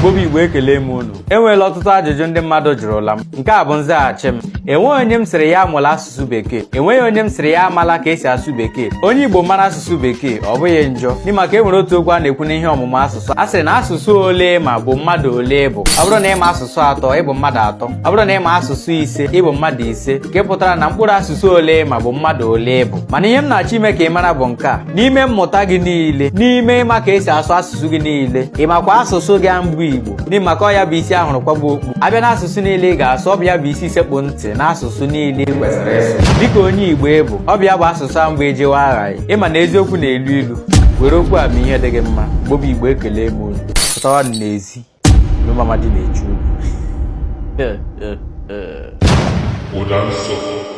Igbo bụ Igbo, ekele m unu. Enweela ọtụtụ ajụjụ ndị mmadụ jụrụla m. Nke a bụ nzaghachi m. Enweghị onye m sịrị ya amụla asụsụ bekee. Enweghị onye m sịrị ya amala ka esi asụ bekee. Onye Igbo mara asụsụ bekee, ọ bụghị njọ, n'ihi maka e nwere otu okwu a na-ekwu n'ihe ọmụmụ asụsụ. A sịrị na asụsụ ole ma bụ mmadụ ole bụ. Ọ bụrụ na ị ma asụsụ atọ, ị bụ mmadụ atọ. Ọ bụrụ na ị ma asụsụ ise, ị bụ mmadụ ise, nke pụtara na mkpụrụ asụsụ ole ma bụ mmadụ ole bụ. Mana ihe m na-achọ ime ka ị mara bụ nke a: n'ime mmụta gị niile, n'ime ịma ka esi asụ asụsụ gị niile, ị makwa asụsụ gị mbụ Igbo, n'ihi maka ọ ya bụ isi ahụrụ kwagbu okpu. Abịa n'asụsụ niile ị ga-asụ, ọ bụ ya bụ isi sekpụ ntị n'asụsụ niile ị kwesịrị ịsụ dịka onye Igbo ị bụ. Ọ bụ ya bụ asụsụ a mbụ ejewe aghaghị. Ịma na eziokwu na-elu ilu. Were okwu a ma ihe dị gị mma. Igbo bụ Igbo, ekele m unu. Pụtawa n'ezi n'ụmụamadi na-echu ugwu. Ụda nsọ.